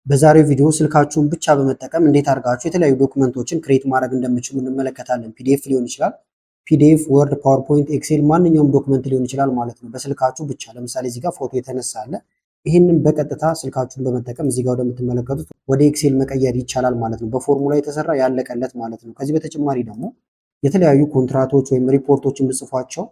በዛሬው ቪዲዮ ስልካችሁን ብቻ በመጠቀም እንዴት አድርጋችሁ የተለያዩ document ኦችን create ማድረግ እንደምትችሉ እንመለከታለን። PDF ሊሆን ይችላል፣ PDF፣ Word፣ PowerPoint፣ Excel ማንኛውም document ሊሆን ይችላል ማለት ነው። በስልካችሁ ብቻ። ለምሳሌ እዚህ ጋር ፎቶ የተነሳ አለ። ይህንን በቀጥታ ስልካችሁን በመጠቀም እዚህ ጋር ወደምትመለከቱት ወደ Excel መቀየር ይቻላል ማለት ነው። በፎርሙላ የተሰራ ያለቀለት ማለት ነው። ከዚህ በተጨማሪ ደግሞ የተለያዩ ኮንትራቶች ወይም ሪፖርቶች የምጽፏቸው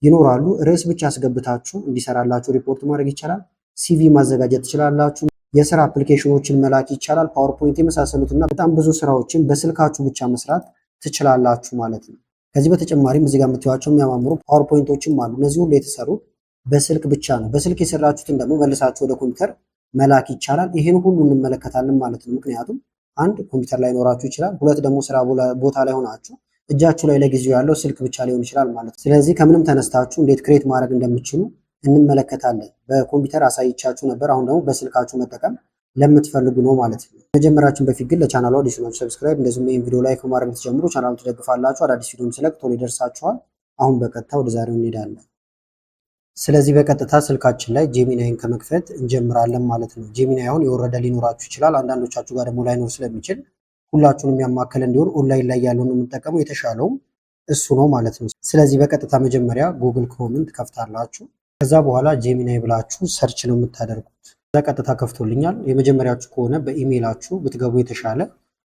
ይኖራሉ። ርዕስ ብቻ አስገብታችሁ እንዲሰራላችሁ ሪፖርት ማድረግ ይቻላል። CV ማዘጋጀት ትችላላችሁ። የስራ application ኦችን መላክ ይቻላል። PowerPoint የመሳሰሉትና በጣም ብዙ ስራዎችን በስልካችሁ ብቻ መስራት ትችላላችሁ ማለት ነው። ከዚህ በተጨማሪም እዚህ ጋር የምታዩቸው የሚያማምሩ PowerPoint ኦችም አሉ። እነዚህ ሁሉ የተሰሩት በስልክ ብቻ ነው። በስልክ የሰራችሁትን ደግሞ መልሳችሁ ወደ ኮምፒውተር መላክ ይቻላል። ይህን ሁሉ እንመለከታለን ማለት ነው። ምክንያቱም አንድ ኮምፒውተር ላይኖራችሁ ይችላል፣ ሁለት ደግሞ ስራ ቦታ ላይ ሆናችሁ እጃችሁ ላይ ለጊዜው ያለው ስልክ ብቻ ሊሆን ይችላል ማለት ነው። ስለዚህ ከምንም ተነስታችሁ እንዴት create ማድረግ እንደምትችሉ እንመለከታለን። በኮምፒውተር አሳይቻችሁ ነበር። አሁን ደግሞ በስልካችሁ መጠቀም ለምትፈልጉ ነው ማለት ነው። መጀመራችን በፊት ግን ለቻናሉ አዲስ ናችሁ subscribe፣ እንደዚሁም ይህን ቪዲዮ like በማድረግ ትጀምሩ ቻናሉን ትደግፋላችሁ። አዳዲስ ቪዲዮም ስለቅ ቶሎ ይደርሳችኋል። አሁን በቀጥታ ወደ ዛሬው እንሄዳለን። ስለዚህ በቀጥታ ስልካችን ላይ Gemini ን ከመክፈት እንጀምራለን ማለት ነው። Gemini አሁን የወረደ ሊኖራችሁ ይችላል። አንዳንዶቻችሁ ጋር ደግሞ ላይኖር ስለሚችል ሁላችሁንም ያማከለ እንዲሆን ኦንላይን ላይ ያለውን የምንጠቀመው የተሻለውም እሱ ነው ማለት ነው። ስለዚህ በቀጥታ መጀመሪያ Google Chrome ን ትከፍታላችሁ። ከዛ በኋላ Gemini ብላችሁ search ነው የምታደርጉት። ከዛ ቀጥታ ከፍቶልኛል። የመጀመሪያችሁ ከሆነ በኢሜይላችሁ ብትገቡ የተሻለ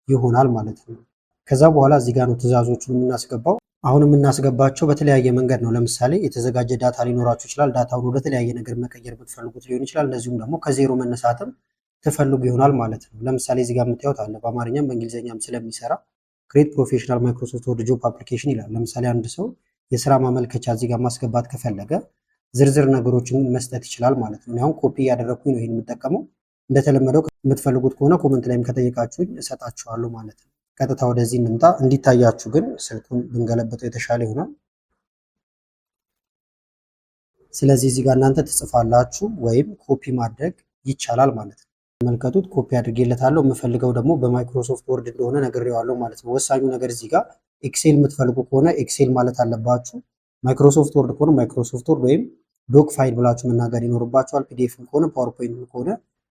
ይሆናል ማለት ነው። ከዛ በኋላ እዚህ ጋር ነው ትዕዛዞቹን የምናስገባው። አሁን የምናስገባቸው በተለያየ መንገድ ነው። ለምሳሌ የተዘጋጀ data ሊኖራችሁ ይችላል። data ውን ወደ ተለያየ ነገር መቀየር ብትፈልጉት ሊሆን ይችላል። እንደዚሁም ደግሞ ከዜሮ መነሳትም ትፈልጉ ይሆናል ማለት ነው። ለምሳሌ እዚህ ጋር የምታዩት አለ በአማርኛም በእንግሊዝኛም ስለሚሰራ create professional Microsoft Word job application ይላል። ለምሳሌ አንድ ሰው የስራ ማመልከቻ እዚህ ጋር ማስገባት ከፈለገ ዝርዝር ነገሮችን መስጠት ይችላል ማለት ነው። አሁን ኮፒ እያደረግኩኝ ነው ይሄን የምጠቀመው። እንደተለመደው የምትፈልጉት ከሆነ comment ላይም ከጠየቃችሁኝ እሰጣችኋለሁ ማለት ነው። ቀጥታ ወደዚህ እንምጣ። እንዲታያችሁ ግን ስልኩን ብንገለበጠው የተሻለ ይሆናል። ስለዚህ እዚህ ጋር እናንተ ትጽፋላችሁ ወይም ኮፒ ማድረግ ይቻላል ማለት ነው። ተመልከቱት፣ ኮፒ አድርጌለታለሁ። የምፈልገው ደግሞ በ Microsoft Word እንደሆነ ነግሬዋለሁ ማለት ነው። ወሳኙ ነገር እዚህ ጋር Excel የምትፈልጉ ከሆነ Excel ማለት አለባችሁ። Microsoft Word ከሆነ Microsoft Word ወይም doc file ብላችሁ መናገር ይኖርባችኋል። PDF ከሆነ PowerPoint ከሆነ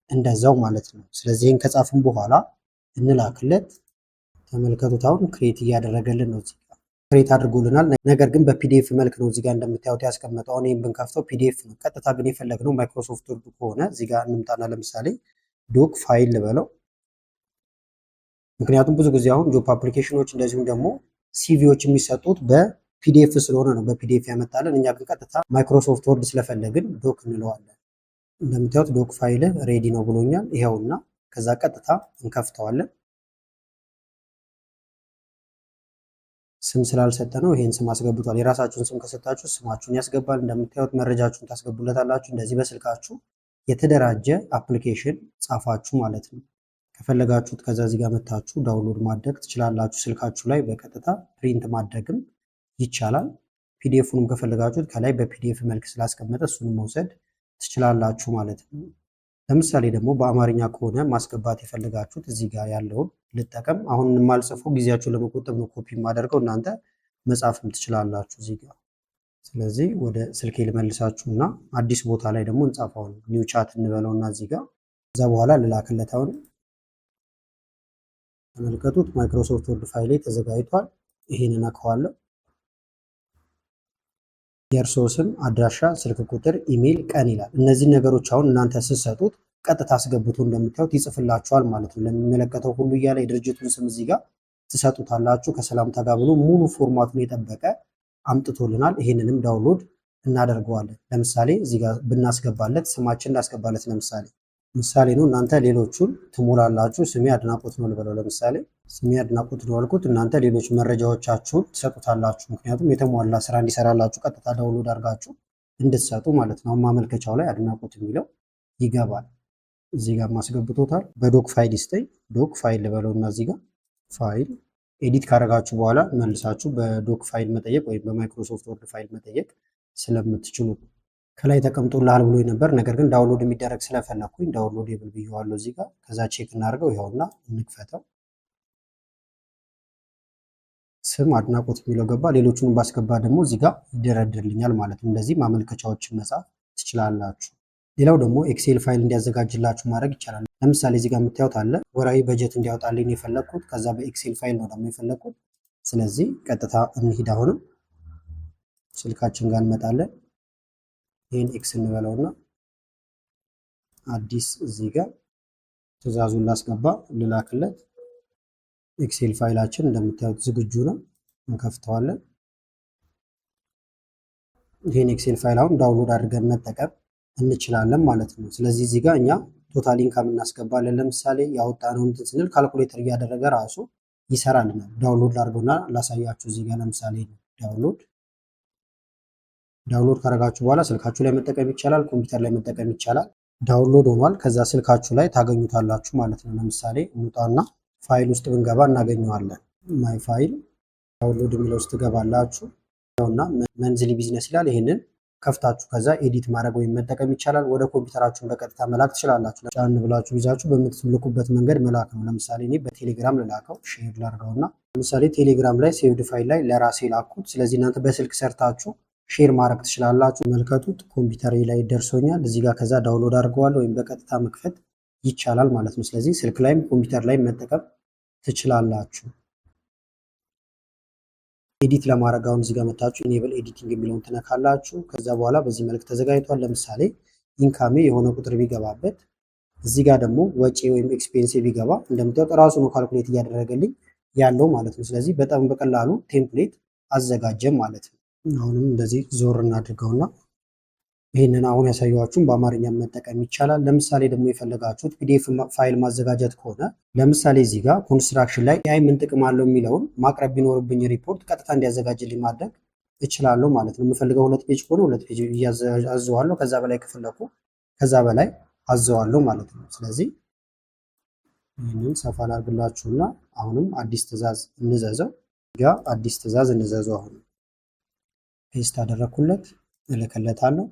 እንደዛው ማለት ነው። ስለዚህ ይህን ከጻፍን በኋላ እንላክለት። ተመልከቱት፣ አሁን create እያደረገልን ነው። እዚህ ጋር create አድርጎልናል። ነገር ግን በ PDF መልክ ነው እዚህ ጋር እንደምታዩት ያስቀመጠው። አሁን ይህን ብንከፍተው PDF ነው። ቀጥታ ግን የፈለግነው Microsoft Word ከሆነ እዚህ ጋር እንምጣና ለምሳሌ doc file ልበለው። ምክንያቱም ብዙ ጊዜ አሁን job application ኦች እንደዚሁም ደግሞ CV ዎች የሚሰጡት በ PDF ስለሆነ ነው በ PDF ያመጣልን። እኛ ግን ቀጥታ Microsoft Word ስለፈለግን doc እንለዋለን። እንደምታዩት doc file ready ነው ብሎኛል። ይኸውና ከዛ ቀጥታ እንከፍተዋለን። ስም ስላልሰጠ ነው ይሄን ስም አስገብቷል። የራሳችሁን ስም ከሰጣችሁ ስማችሁን ያስገባል። እንደምታዩት መረጃችሁን ታስገቡለታላችሁ። እንደዚህ በስልካችሁ የተደራጀ application ጻፋችሁ ማለት ነው። ከፈለጋችሁት ከዛ እዚህ ጋር መታችሁ download ማድረግ ትችላላችሁ። ስልካችሁ ላይ በቀጥታ print ማድረግም ይቻላል። PDF ኡንም ከፈለጋችሁት ከላይ በ PDF መልክ ስላስቀመጠ እሱንም መውሰድ ትችላላችሁ ማለት ነው። ለምሳሌ ደግሞ በአማርኛ ከሆነ ማስገባት የፈለጋችሁት እዚህ ጋር ያለውን ልጠቀም። አሁን የማልጽፈው ጊዜያችሁን ለመቆጠብ ነው ኮፒ የማደርገው፣ እናንተ መጻፍም ትችላላችሁ እዚህ ጋር። ስለዚህ ወደ ስልኬ ልመልሳችሁ እና አዲስ ቦታ ላይ ደግሞ እንጻፈውን new chat እንበለውና እዚህ ጋር ከዛ በኋላ ልላክለት። አሁን ተመልከቱት፣ Microsoft Word file ኤ ተዘጋጅቷል። ይሄን እነካዋለሁ። የእርስዎ ስም፣ አድራሻ፣ ስልክ ቁጥር፣ ኢሜይል፣ ቀን ይላል። እነዚህ ነገሮች አሁን እናንተ ስትሰጡት ቀጥታ አስገብቶ እንደምታዩት ይጽፍላችኋል ማለት ነው። ለሚመለከተው ሁሉ እያለ የድርጅቱን ስም እዚህ ጋር ትሰጡታላችሁ። ከሰላምታ ጋር ብሎ ሙሉ format ኡን የጠበቀ አምጥቶልናል። ይሄንንም download እናደርገዋለን። ለምሳሌ እዚህ ጋር ብናስገባለት ስማችን እናስገባለት ለምሳሌ ምሳሌ ነው። እናንተ ሌሎቹን ትሞላላችሁ። ስሜ አድናቆት ነው ልበለው። ለምሳሌ ስሜ አድናቆት ነው አልኩት። እናንተ ሌሎች መረጃዎቻችሁን ትሰጡታላችሁ። ምክንያቱም የተሟላ ስራ እንዲሰራላችሁ ቀጥታ download አድርጋችሁ እንድትሰጡ ማለት ነው። ማመልከቻው ላይ አድናቆት የሚለው ይገባል። እዚህ ጋር ማስገብቶታል። በ doc file ይስጠኝ። doc file ልበለው እና እዚህ ጋር file edit ካደረጋችሁ በኋላ መልሳችሁ በ doc file መጠየቅ ወይም በ Microsoft Word file መጠየቅ ስለምትችሉ ከላይ ተቀምጦልሃል ብሎ ነበር። ነገር ግን download የሚደረግ ስለፈለኩኝ downloadable ብየዋለሁ እዚህ ጋር። ከዛ check እናድርገው። ይኸውና እንክፈተው። ስም አድናቆት የሚለው ገባ። ሌሎቹን ባስገባ ደግሞ እዚህ ጋር ይደረድርልኛል ማለት ነው። እንደዚህ ማመልከቻዎችን መጻፍ ትችላላችሁ። ሌላው ደግሞ Excel file እንዲያዘጋጅላችሁ ማድረግ ይቻላል። ለምሳሌ እዚህ ጋር የምታዩት አለ፣ ወራዊ በጀት እንዲያወጣልኝ የፈለግኩት፣ ከዛ በ Excel file ነው ደግሞ የፈለግኩት። ስለዚህ ቀጥታ እንሂድ። አሁንም ስልካችን ጋር እንመጣለን። ይህን X እንበለውና አዲስ እዚህ ጋር ትዕዛዙን ላስገባ ልላክለት። Excel file ኣችን እንደምታዩት ዝግጁ ነው። እንከፍተዋለን። ይህን Excel file አሁን download አድርገን መጠቀም እንችላለን ማለት ነው። ስለዚህ እዚህ ጋር እኛ total income እናስገባለን። ለምሳሌ ያወጣነውን እንትን ስንል ካልኩሌተር እያደረገ ራሱ ይሰራልናል። Download ላድርገውና ላሳያችሁ። እዚህ ጋር ለምሳሌ download ካደረጋችሁ በኋላ ስልካችሁ ላይ መጠቀም ይቻላል፣ ኮምፒውተር ላይ መጠቀም ይቻላል። Download ሆኗል። ከዛ ስልካችሁ ላይ ታገኙታላችሁ ማለት ነው። ለምሳሌ እንውጣና ፋይል ውስጥ ብንገባ እናገኘዋለን። My file download የሚለው ውስጥ ትገባላችሁ እና monthly business ይላል። ይህንን ከፍታችሁ ከዛ edit ማድረግ ወይም መጠቀም ይቻላል። ወደ ኮምፒውተራችሁን በቀጥታ መላክ ትችላላችሁ። ጫን ብላችሁ ይዛችሁ በምትልኩበት መንገድ መላክ ነው። ለምሳሌ እኔ በቴሌግራም ልላከው፣ share ላድርገውና ለምሳሌ ቴሌግራም ላይ saved file ላይ ለራሴ ላኩት። ስለዚህ እናንተ በስልክ ሰርታችሁ share ማድረግ ትችላላችሁ። መልከቱት ኮምፒውተር ላይ ደርሶኛል። እዚህ ጋር ከዛ download አድርገዋለሁ ወይም በቀጥታ መክፈት ይቻላል ማለት ነው። ስለዚህ ስልክ ላይም ኮምፒውተር ላይም መጠቀም ትችላላችሁ። Edit ለማድረግ አሁን እዚህ ጋር መታችሁ enable editing የሚለውን ትነካላችሁ። ከዛ በኋላ በዚህ መልክ ተዘጋጅቷል። ለምሳሌ income ኤ የሆነ ቁጥር ቢገባበት፣ እዚህ ጋር ደግሞ ወጪ ወይም expense ቢገባ እንደምታዩት ራሱ ነው calculate እያደረገልኝ ያለው ማለት ነው። ስለዚህ በጣም በቀላሉ template አዘጋጀም ማለት ነው። አሁንም እንደዚህ ዞር እናድርገውና ይህንን አሁን ያሳየኋችሁን በአማርኛ መጠቀም ይቻላል። ለምሳሌ ደግሞ የፈለጋችሁት PDF file ማዘጋጀት ከሆነ፣ ለምሳሌ እዚህ ጋር construction ላይ AI ምን ጥቅም አለው የሚለውን ማቅረብ ቢኖርብኝ ሪፖርት ቀጥታ እንዲያዘጋጅልኝ ማድረግ እችላለሁ ማለት ነው። የምፈልገው 2 page ከሆነ 2 page አዘዋለሁ። ከዛ በላይ ከፈለኩ ከዛ በላይ አዘዋለሁ ማለት ነው። ስለዚህ ይህንን ሰፋ ላድርግላችሁና አሁንም አዲስ ትዕዛዝ እንዘዘው ጋ አዲስ ትዕዛዝ እንዘዘው። አሁን paste አደረኩለት፣ እልክለታለሁ።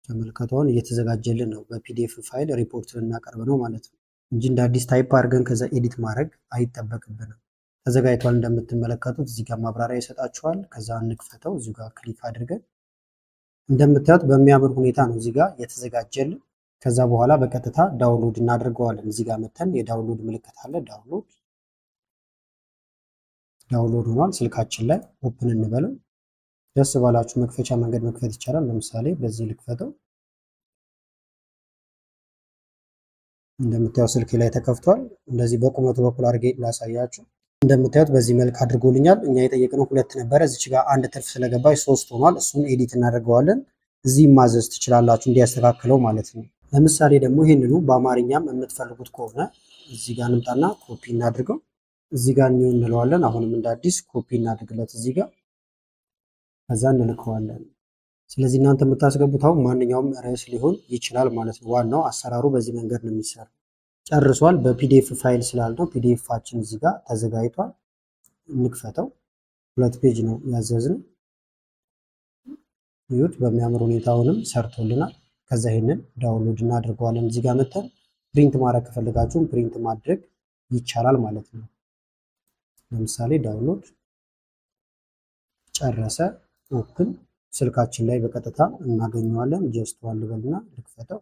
ተመልከቱ፣ እየተዘጋጀልን ነው። በ PDF file ሪፖርት ልናቀርብ ነው ማለት ነው እንጂ እንደ አዲስ type አድርገን ከዛ edit ማድረግ አይጠበቅብንም። ተዘጋጅቷል። እንደምትመለከቱት እዚህ ጋር ማብራሪያ ይሰጣችኋል። ከዛ እንክፈተው። እዚሁ ጋር click አድርገን እንደምታዩት በሚያምር ሁኔታ ነው እዚህ ጋር የተዘጋጀልን። ከዛ በኋላ በቀጥታ download እናደርገዋለን። እዚህ ጋር መተን የ download ምልክት አለ። Download ሆኗል። ስልካችን ላይ open እንበለው። ደስ ባላችሁ መክፈቻ መንገድ መክፈት ይቻላል። ለምሳሌ በዚህ ልክፈተው። እንደምታዩት ስልኬ ላይ ተከፍቷል። እንደዚህ በቁመቱ በኩል አድርጌ ላሳያችሁ። እንደምታዩት በዚህ መልክ አድርጎልኛል። እኛ የጠየቅነው ሁለት ነበረ። እዚች ጋር አንድ ትርፍ ስለገባች ሶስት ሆኗል። እሱን edit እናደርገዋለን። እዚህ ማዘዝ ትችላላችሁ እንዲያስተካክለው ማለት ነው። ለምሳሌ ደግሞ ይህንኑ በአማርኛም የምትፈልጉት ከሆነ እዚህ ጋር እንምጣና ኮፒ እናድርገው። እዚህ ጋር new እንለዋለን። አሁንም እንደ አዲስ ኮፒ እናድርግለት እዚህ ጋር፣ ከዛ እንልከዋለን። ስለዚህ እናንተ የምታስገቡት አሁን ማንኛውም ርዕስ ሊሆን ይችላል ማለት ነው። ዋናው አሰራሩ በዚህ መንገድ ነው የሚሰራው። ጨርሷል። በ PDF file ስላልነው PDF ኣችን እዚህ ጋር ተዘጋጅቷል። እንክፈተው። 2 page ነው ያዘዝነው። ይሁት በሚያምር ሁኔታ አሁንም ሰርቶልናል። ከዛ ይሄንን download እናደርገዋለን። እዚህ ጋር መተን print ማድረግ ከፈለጋችሁም print ማድረግ ይቻላል ማለት ነው። ለምሳሌ download ጨረሰ። Open ስልካችን ላይ በቀጥታ እናገኘዋለን። Just one ልበልና ልክፈተው።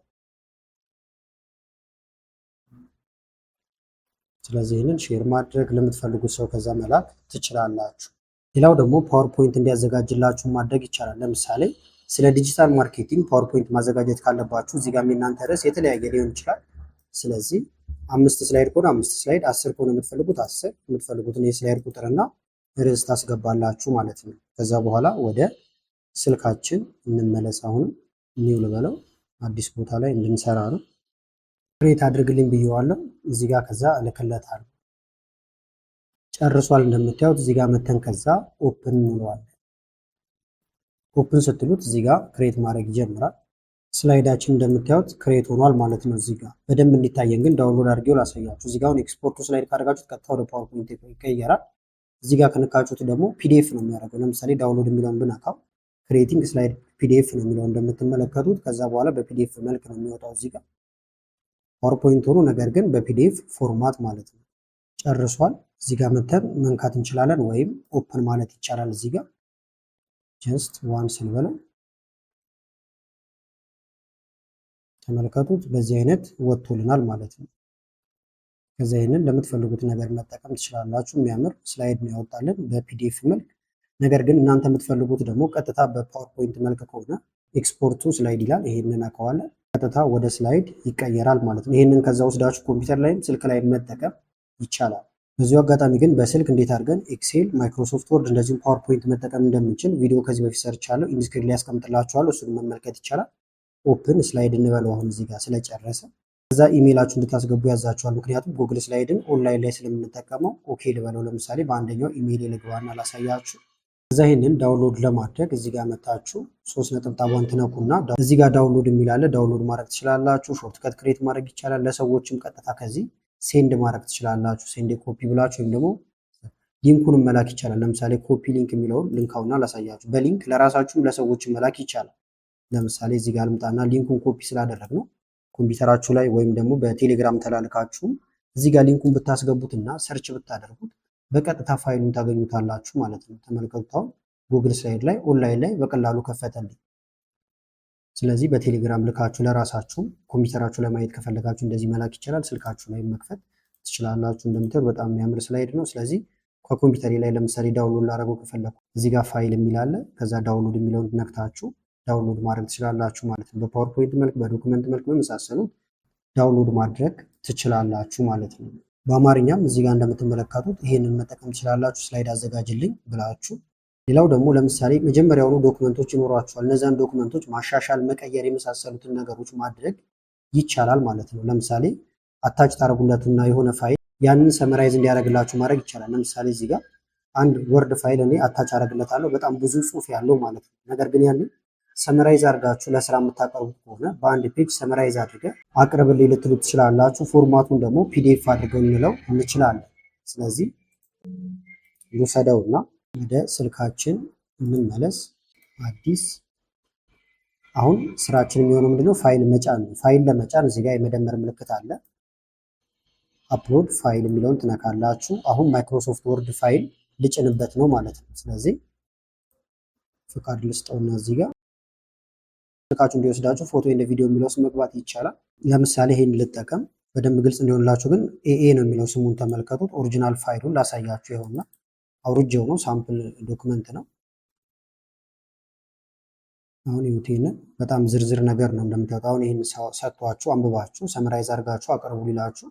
ስለዚህ ይህንን share ማድረግ ለምትፈልጉት ሰው ከዛ መላክ ትችላላችሁ። ሌላው ደግሞ PowerPoint እንዲያዘጋጅላችሁ ማድረግ ይቻላል። ለምሳሌ ስለ digital marketing PowerPoint ማዘጋጀት ካለባችሁ እዚህ ጋር የእናንተ ርዕስ የተለያየ ሊሆን ይችላል። ስለዚህ 5 slide ከሆነ 5 slide፣ 10 ከሆነ የምትፈልጉት 10፣ የምትፈልጉትን የ slide ቁጥርና ርዕስ ታስገባላችሁ ማለት ነው። ከዛ በኋላ ወደ ስልካችን እንመለስ። አሁን new ልበለው፣ አዲስ ቦታ ላይ እንድንሰራ ነው። Create አድርግልኝ ብየዋለሁ እዚህ ጋር፣ ከዛ እልክለታለሁ። ጨርሷል እንደምታዩት። እዚህ ጋር መተን ከዛ open እንለዋለን። Open ስትሉት እዚህ ጋር create ማድረግ ይጀምራል። Slide ኣችን እንደምታዩት create ሆኗል ማለት ነው። እዚህ ጋር በደንብ እንዲታየን ግን download አድርጌው ላሳያችሁ። እዚህ ጋር አሁን export to slide ካደረጋችሁት ቀጥታ ወደ PowerPoint ይቀየራል። እዚህ ጋር ከነካችሁት ደግሞ PDF ነው የሚያደርገው። ለምሳሌ download የሚለውን ብነካው creating slide PDF ነው የሚለው እንደምትመለከቱት። ከዛ በኋላ በ PDF መልክ ነው የሚወጣው እዚህ ጋር PowerPoint ሆኖ ነገር ግን በ PDF format ማለት ነው። ጨርሷል። እዚህ ጋር መተን መንካት እንችላለን ወይም open ማለት ይቻላል። እዚህ ጋር just once እንበለው። ተመልከቱት። በዚህ አይነት ወጥቶልናል ማለት ነው። ከዛ ይህንን ለምትፈልጉት ነገር መጠቀም ትችላላችሁ። የሚያምር slide ነው ያወጣልን በ PDF መልክ። ነገር ግን እናንተ የምትፈልጉት ደግሞ ቀጥታ በ PowerPoint መልክ ከሆነ export to slide ይላል። ይሄንን አከዋለ ቀጥታ ወደ slide ይቀየራል ማለት ነው። ይሄንን ከዛ ወስዳችሁ ኮምፒውተር ላይም ስልክ ላይ መጠቀም ይቻላል። በዚሁ አጋጣሚ ግን በስልክ እንዴት አድርገን Excel፣ Microsoft Word እንደዚሁም PowerPoint መጠቀም እንደምንችል ቪዲዮ ከዚህ በፊት ሰርቻለሁ። End screen ላይ ያስቀምጥላችኋለሁ። እሱን መመልከት ይቻላል። Open slide እንበለው አሁን እዚህ ጋር ስለጨረሰ ከዛ ኢሜይላችሁ እንድታስገቡ ያዛችኋል። ምክንያቱም Google Slide ን ኦንላይን ላይ ስለምንጠቀመው okay ልበለው። ለምሳሌ በአንደኛው ኢሜይል ልግባና ላሳያችሁ። ከዛ ይህንን download ለማድረግ እዚህ ጋር መታችሁ ሶስት ነጠብጣቧን ትነኩና እዚህ ጋር download የሚል አለ። Download ማድረግ ትችላላችሁ። Shortcut create ማድረግ ይቻላል። ለሰዎችም ቀጥታ ከዚህ send ማድረግ ትችላላችሁ። Send copy ብላችሁ ወይም ደግሞ link ኡንም መላክ ይቻላል። ለምሳሌ copy link የሚለውን ልንካውና ላሳያችሁ። በ link ለራሳችሁም ለሰዎችም መላክ ይቻላል። ለምሳሌ እዚህ ጋር ልምጣና link ኡን copy ስላደረግ ነው ኮምፒውተራችሁ ላይ ወይም ደግሞ በቴሌግራም ተላልካችሁ እዚህ ጋር link ኡን ብታስገቡትና search ብታደርጉት በቀጥታ ፋይሉን ታገኙታላችሁ ማለት ነው። ተመልከቱት። አሁን Google Slide ላይ ኦንላይን ላይ በቀላሉ ከፈተልኝ። ስለዚህ በቴሌግራም ልካችሁ ለራሳችሁ ኮምፒውተራችሁ ላይ ማየት ከፈለጋችሁ እንደዚህ መላክ ይቻላል። ስልካችሁ ላይ መክፈት ትችላላችሁ። እንደምታዩት በጣም የሚያምር slide ነው። ስለዚህ ከኮምፒውተሬ ላይ ለምሳሌ download ላደርገው ከፈለኩ እዚህ ጋር ፋይል የሚል አለ። ከዛ download የሚለውን ነክታችሁ download ማድረግ ትችላላችሁ ማለት ነው። በ PowerPoint መልክ፣ በ document መልክ በመሳሰሉት download ማድረግ ትችላላችሁ ማለት ነው። በአማርኛም እዚህ ጋር እንደምትመለከቱት ይሄንን መጠቀም ትችላላችሁ። Slide አዘጋጅልኝ ብላችሁ። ሌላው ደግሞ ለምሳሌ መጀመሪያውኑ document ኦች ይኖሯችኋል። እነዚያን document ኦች ማሻሻል፣ መቀየር የመሳሰሉትን ነገሮች ማድረግ ይቻላል ማለት ነው። ለምሳሌ attach ታደርጉለትና የሆነ ፋይል ያንን summarize እንዲያደርግላችሁ ማድረግ ይቻላል። ለምሳሌ እዚህ ጋር አንድ Word file እኔ attach አደርግለታለሁ በጣም ብዙ ጽሁፍ ያለው ማለት ነው። ነገር ግን ያንን summarize አድርጋችሁ ለስራ የምታቀርቡት ከሆነ በአንድ page summarize አድርገህ አቅርብልኝ ልትሉ ትችላላችሁ። Format ኡን ደግሞ PDF አድርገው እንለው እንችላለን። ስለዚህ ልውሰደውና ወደ ስልካችን እንመለስ። አዲስ አሁን ስራችን የሚሆነው ምንድነው? ፋይል መጫን ነው። ፋይል ለመጫን እዚህ ጋር የመደመር ምልክት አለ። Upload file የሚለውን ትነካላችሁ። አሁን Microsoft Word file ልጭንበት ነው ማለት ነው። ስለዚህ ፍቃድ ልስጠውና እዚህ ጋር ስልካችሁ እንዲወስዳችሁ photo and video የሚለው ውስጥ መግባት ይቻላል። ለምሳሌ ይሄን ልጠቀም በደንብ ግልጽ እንዲሆንላችሁ ግን AA ነው የሚለው ስሙን ተመልከቱት። Original ፋይሉን ላሳያችሁ ይኸውና አውርጄው ነው፣ sample document ነው። አሁን ይሁቴን በጣም ዝርዝር ነገር ነው እንደምታዩት። አሁን ይህን ሰጥቷችሁ አንብባችሁ summarize አድርጋችሁ አቅርቡ ሊላችሁ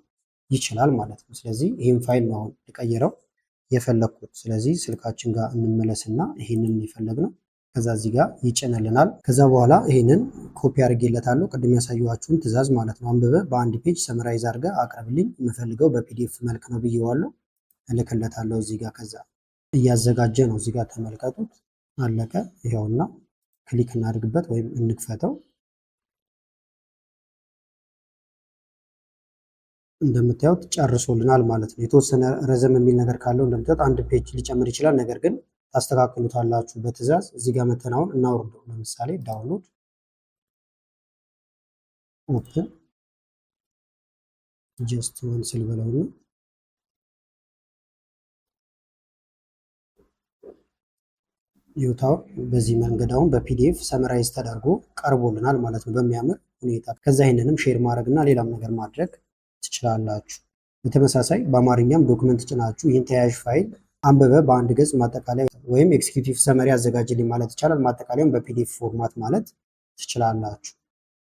ይችላል ማለት ነው። ስለዚህ ይህን ፋይል ነው አሁን ልቀይረው የፈለግኩት። ስለዚህ ስልካችን ጋር እንመለስና ይህንን የፈለግነው ከዛ እዚህ ጋር ይጭንልናል። ከዛ በኋላ ይህንን ኮፒ አድርጌለታለሁ ቅድም ያሳየኋችሁን ትዕዛዝ ማለት ነው። አንብበ በአንድ page summarize አድርገህ አቅርብልኝ፣ የምፈልገው በ PDF መልክ ነው ብዬዋለሁ። እልክለታለሁ እዚህ ጋር። ከዛ እያዘጋጀ ነው እዚህ ጋር ተመልከቱት። አለቀ። ይኸውና click እናድርግበት ወይም እንክፈተው። እንደምታዩት ጨርሶልናል ማለት ነው። የተወሰነ ረዘም የሚል ነገር ካለው እንደምታዩት አንድ page ሊጨምር ይችላል። ነገር ግን ታስተካክሉታላችሁ በትዕዛዝ። እዚህ ጋር መተን አሁን እናውርደው። ለምሳሌ download open just once ልበለውና ይውታው በዚህ መንገድ አሁን በ PDF summarize ተደርጎ ቀርቦልናል ማለት ነው በሚያምር ሁኔታ። ከዛ ይህንንም share ማድረግ እና ሌላም ነገር ማድረግ ትችላላችሁ። በተመሳሳይ በአማርኛም document ጭናችሁ ይህን ተያያዥ ፋይል አንብበ በአንድ ገጽ ማጠቃለያ ወይም executive summary አዘጋጅልኝ ማለት ይቻላል። ማጠቃለያውን በ PDF format ማለት ትችላላችሁ።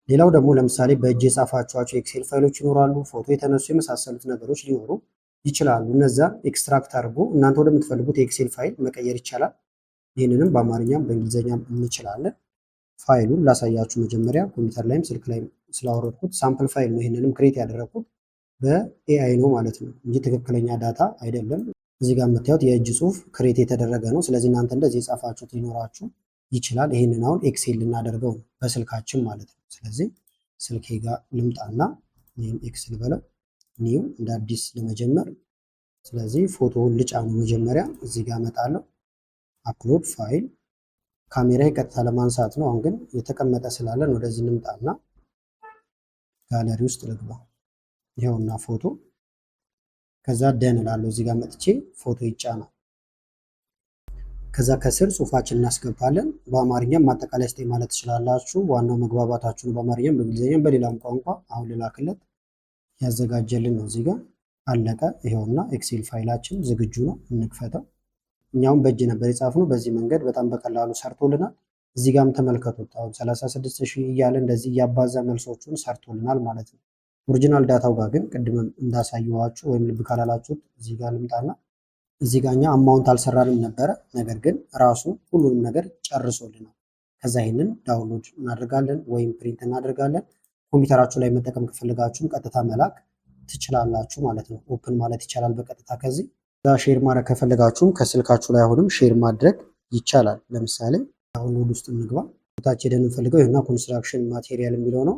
ሌላው ደግሞ ለምሳሌ በእጅ የጻፋችኋቸው Excel ፋይሎች ይኖራሉ፣ ፎቶ የተነሱ የመሳሰሉት ነገሮች ሊኖሩ ይችላሉ። እነዛ extract አድርጎ እናንተ ወደምትፈልጉት የ Excel file መቀየር ይቻላል። ይህንንም በአማርኛም በእንግሊዝኛም እንችላለን። ፋይሉን ላሳያችሁ መጀመሪያ ኮምፒውተር ላይም ስልክ ላይም ስላወረድኩት sample file ነው። ይህንንም create ያደረግኩት በ AI ነው ማለት ነው እንጂ ትክክለኛ data አይደለም። እዚህ ጋር የምታዩት የእጅ ጽሁፍ create የተደረገ ነው። ስለዚህ እናንተ እንደዚህ የጻፋችሁት ሊኖራችሁ ይችላል። ይህንን አሁን Excel ልናደርገው ነው በስልካችን ማለት ነው። ስለዚህ ስልኬ ጋር ልምጣና ይህን Excel በለው new እንደ አዲስ ለመጀመር። ስለዚህ ፎቶውን ልጫነው መጀመሪያ እዚህ ጋር እመጣለሁ። Upload file ካሜራ ቀጥታ ለማንሳት ነው። አሁን ግን የተቀመጠ ስላለን ወደዚህ እንምጣና ጋለሪ ውስጥ ልግባ። ይኸውና ፎቶ ከዛ done እላለሁ። እዚህ ጋር መጥቼ ፎቶ ይጫናል። ከዛ ከስር ጽሁፋችን እናስገባለን። በአማርኛም ማጠቃለያ ስጠኝ ማለት ትችላላችሁ። ዋናው መግባባታችሁ ነው። በአማርኛም በእንግሊዝኛም በሌላም ቋንቋ። አሁን ልላክለት፣ ያዘጋጀልን ነው። እዚህ ጋር አለቀ። ይኸውና Excel ፋይላችን ዝግጁ ነው። እንክፈተው። እኛውም በእጅ ነበር የጻፍነው። በዚህ መንገድ በጣም በቀላሉ ሰርቶልናል። እዚህ ጋርም ተመልከቱት። አሁን 36 ሺህ እያለ እንደዚህ እያባዛ መልሶቹን ሰርቶልናል ማለት ነው። Original data ው ጋር ግን ቅድምም እንዳሳየኋችሁ ወይም ልብ ካላላችሁት እዚህ ጋር ልምጣና እዚህ ጋር እኛ amount አልሰራንም ነበረ። ነገር ግን ራሱ ሁሉንም ነገር ጨርሶልናል። ከዛ ይህንን download እናደርጋለን ወይም print እናደርጋለን። ኮምፒውተራችሁ ላይ መጠቀም ከፈለጋችሁም ቀጥታ መላክ ትችላላችሁ ማለት ነው። Open ማለት ይቻላል በቀጥታ ከዚህ። እዛ share ማድረግ ከፈለጋችሁም ከስልካችሁ ላይ አሁንም share ማድረግ ይቻላል። ለምሳሌ download ውስጥ እንግባ። ታች ሄደን እንፈልገው ይሁና construction material የሚለው ነው።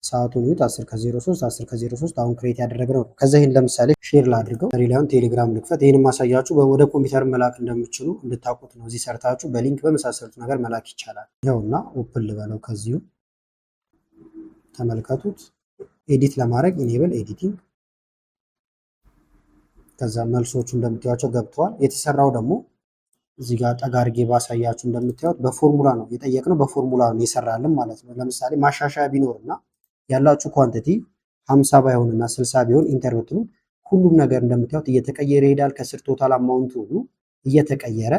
ሰዓቱን ይሁት 10 ከ03፣ 10 ከ03 አሁን create ያደረግነው ነው። ከዛ ይህን ለምሳሌ share ላድርገው። ሌላውን ቴሌግራም ልክፈት። ይህን ማሳያችሁ ወደ ኮምፒውተር መላክ እንደምትችሉ እንድታውቁት ነው። እዚህ ሰርታችሁ በ link በመሳሰሉት ነገር መላክ ይቻላል። ይኸውና open ልበለው ከዚሁ፣ ተመልከቱት። Edit ለማድረግ enable editing። ከዛ መልሶቹ እንደምታዩቸው ገብተዋል። የተሰራው ደግሞ እዚህ ጋር ጠጋ አድርጌ ባሳያችሁ እንደምታዩት በፎርሙላ ነው የጠየቅነው፣ በፎርሙላ ነው የሰራልን ማለት ነው። ለምሳሌ ማሻሻያ ቢኖርና ያላችሁ quantity 50 ባይሆንና 60 ቢሆን enter ብትሉ ሁሉም ነገር እንደምታዩት እየተቀየረ ይሄዳል። ከስር total amount ኡ ሁሉ እየተቀየረ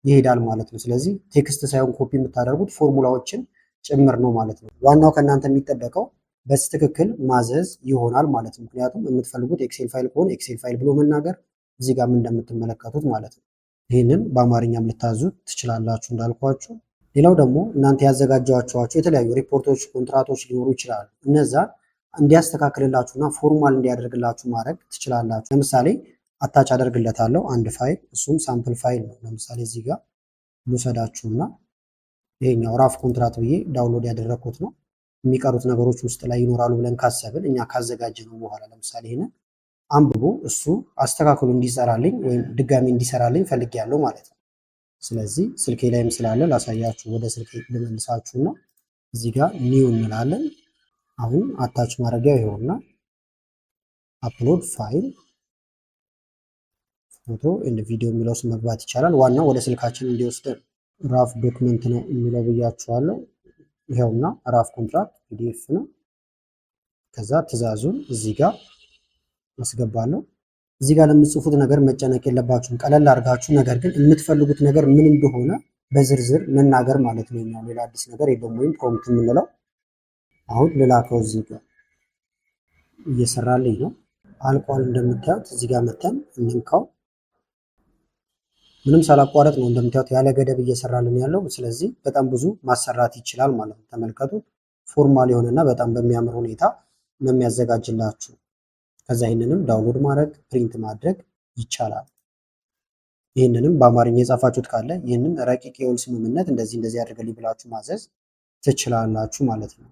ይሄዳል ማለት ነው። ስለዚህ text ሳይሆን ኮፒ የምታደርጉት ፎርሙላዎችን ጭምር ነው ማለት ነው። ዋናው ከእናንተ የሚጠበቀው በትክክል ማዘዝ ይሆናል ማለት ነው። ምክንያቱም የምትፈልጉት Excel file ከሆነ Excel file ብሎ መናገር፣ እዚህ ጋርም እንደምትመለከቱት ማለት ነው። ይህንን በአማርኛም ልታዙት ትችላላችሁ እንዳልኳችሁ። ሌላው ደግሞ እናንተ ያዘጋጃችኋቸው የተለያዩ ሪፖርቶች፣ ኮንትራቶች ሊኖሩ ይችላሉ። እነዛ እንዲያስተካክልላችሁና formal እንዲያደርግላችሁ ማድረግ ትችላላችሁ። ለምሳሌ attach አደርግለታለሁ አንድ ፋይል፣ እሱም sample file ነው። ለምሳሌ እዚህ ጋር ልውሰዳችሁና ይሄኛው rough contract ብዬ download ያደረግኩት ነው። የሚቀሩት ነገሮች ውስጥ ላይ ይኖራሉ ብለን ካሰብን እኛ ካዘጋጀነው በኋላ ለምሳሌ ይሄንን አንብቦ እሱ አስተካክሎ እንዲሰራልኝ ወይም ድጋሚ እንዲሰራልኝ ፈልጌያለሁ ማለት ነው። ስለዚህ ስልኬ ላይም ስላለ ላሳያችሁ፣ ወደ ስልኬ ልመልሳችሁና እዚህ ጋር new እንላለን። አሁን attach ማድረጊያው ይኸውና upload file፣ photo and video የሚለው ውስጥ መግባት ይቻላል። ዋናው ወደ ስልካችን እንዲወስደን rough document ነው የሚለው ብያችኋለሁ። ይኸውና rough contract PDF ነው። ከዛ ትዕዛዙን እዚህ ጋር አስገባለሁ። እዚህ ጋር ለምትጽፉት ነገር መጨነቅ የለባችሁም። ቀለል አድርጋችሁ ነገር ግን የምትፈልጉት ነገር ምን እንደሆነ በዝርዝር መናገር ማለት ነው። እኛ ሌላ አዲስ ነገር የለውም። ወይም prompt የምንለው አሁን ልላከው፣ እዚህ ጋር እየሰራልኝ ነው። አልቋል። እንደምታዩት እዚህ ጋር መተን እንንካው። ምንም ሳላቋረጥ ነው እንደምታዩት ያለ ገደብ እየሰራልን ያለው። ስለዚህ በጣም ብዙ ማሰራት ይችላል ማለት ነው። ተመልከቱ። Formal የሆነና በጣም በሚያምር ሁኔታ ነው የሚያዘጋጅላችሁ። ከዛ ይህንንም download ማድረግ፣ print ማድረግ ይቻላል። ይህንንም በአማርኛ የጻፋችሁት ካለ ይህንን ረቂቅ የውል ስምምነት እንደዚህ እንደዚህ አድርገልኝ ብላችሁ ማዘዝ ትችላላችሁ ማለት ነው።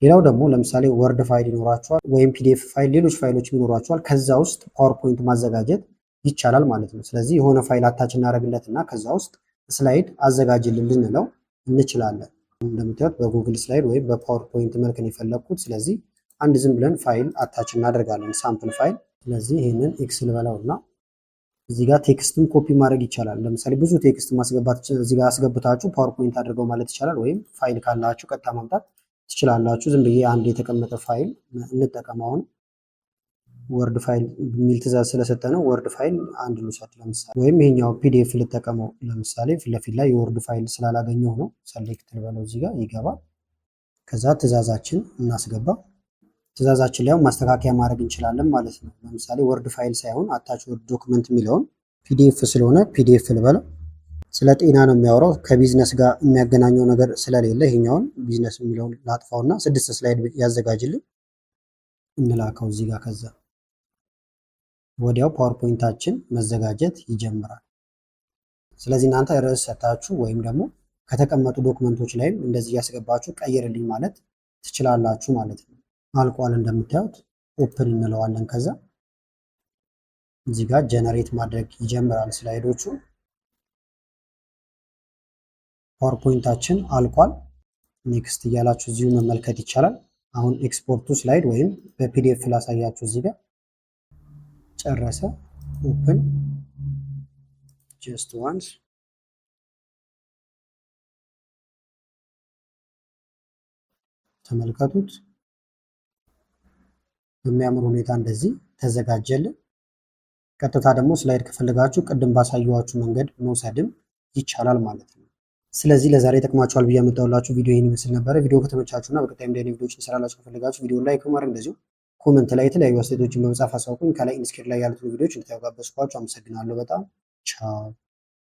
ሌላው ደግሞ ለምሳሌ Word file ይኖራችኋል ወይም PDF file፣ ሌሎች ፋይሎች ይኖራችኋል። ከዛ ውስጥ PowerPoint ማዘጋጀት ይቻላል ማለት ነው። ስለዚህ የሆነ file attach እናደርግለት እና ከዛ ውስጥ slide አዘጋጅልን ልንለው እንችላለን። እንደምታዩት በ Google Slide ወይም በ PowerPoint መልክ ነው የፈለግኩት። ስለዚህ አንድ ዝም ብለን file attach እናደርጋለን፣ sample file። ስለዚህ ይህንን X ልበለው እና እዚህ ጋር text ም copy ማድረግ ይቻላል። ለምሳሌ ብዙ text ማስገባት እዚህ ጋር አስገብታችሁ PowerPoint አድርገው ማለት ይቻላል። ወይም ፋይል ካላችሁ ቀጥታ ማምጣት ትችላላችሁ። ዝም ብዬ አንድ የተቀመጠ ፋይል እንጠቀም። አሁን Word file የሚል ትእዛዝ ስለሰጠ ነው Word file አንድ ልውሰድ ለምሳሌ፣ ወይም ይሄኛው PDF ልጠቀመው። ለምሳሌ ፊት ለፊት ላይ የ Word file ስላላገኘሁ ነው። Select ልበለው፣ እዚህ ጋር ይገባል። ከዛ ትእዛዛችን እናስገባ። ትእዛዛችን ላይ ማስተካከያ ማድረግ እንችላለን ማለት ነው። ለምሳሌ Word file ሳይሆን attach Word document የሚለውን PDF ስለሆነ PDF ልበለው። ስለ ጤና ነው የሚያወራው፣ ከቢዝነስ ጋር የሚያገናኘው ነገር ስለሌለ ይሄኛውን ቢዝነስ የሚለውን ላጥፋውና ስድስት slide ያዘጋጅልን፣ እንላከው እዚህ ጋር። ከዛ ወዲያው PowerPoint ኣችን መዘጋጀት ይጀምራል። ስለዚህ እናንተ ርዕስ ሰታችሁ ወይም ደግሞ ከተቀመጡ document ኦች ላይም እንደዚህ እያስገባችሁ ቀይርልኝ ማለት ትችላላችሁ ማለት ነው። አልቋል እንደምታዩት፣ open እንለዋለን። ከዛ እዚህ ጋር generate ማድረግ ይጀምራል slide ኦቹ። PowerPoint ኣችን አልቋል። Next እያላችሁ እዚሁ መመልከት ይቻላል። አሁን export to slide ወይም በ PDF ላሳያችሁ፣ እዚህ ጋር ጨረሰ። Open just once። ተመልከቱት። በሚያምር ሁኔታ እንደዚህ ተዘጋጀልን። ቀጥታ ደግሞ slide ከፈለጋችሁ ቅድም ባሳየኋችሁ መንገድ መውሰድም ይቻላል ማለት ነው። ስለዚህ ለዛሬ ይጠቅማችኋል ብዬ ያመጣሁላችሁ ቪዲዮ ይህን ይመስል ነበረ። ቪዲዮ ከተመቻችሁና በቀጣይ እንዲህ አይነት ቪዲዮዎች እንሰራላችሁ ከፈለጋችሁ ቪዲዮ like በማድረግ እንደዚሁ comment ላይ የተለያዩ አስተያየቶችን በመጻፍ አሳውቁኝ። ከላይ end screen ላይ ያሉትን ቪዲዮዎች እንድታዩ ጋበዝኳችሁ። አመሰግናለሁ በጣም። ቻው።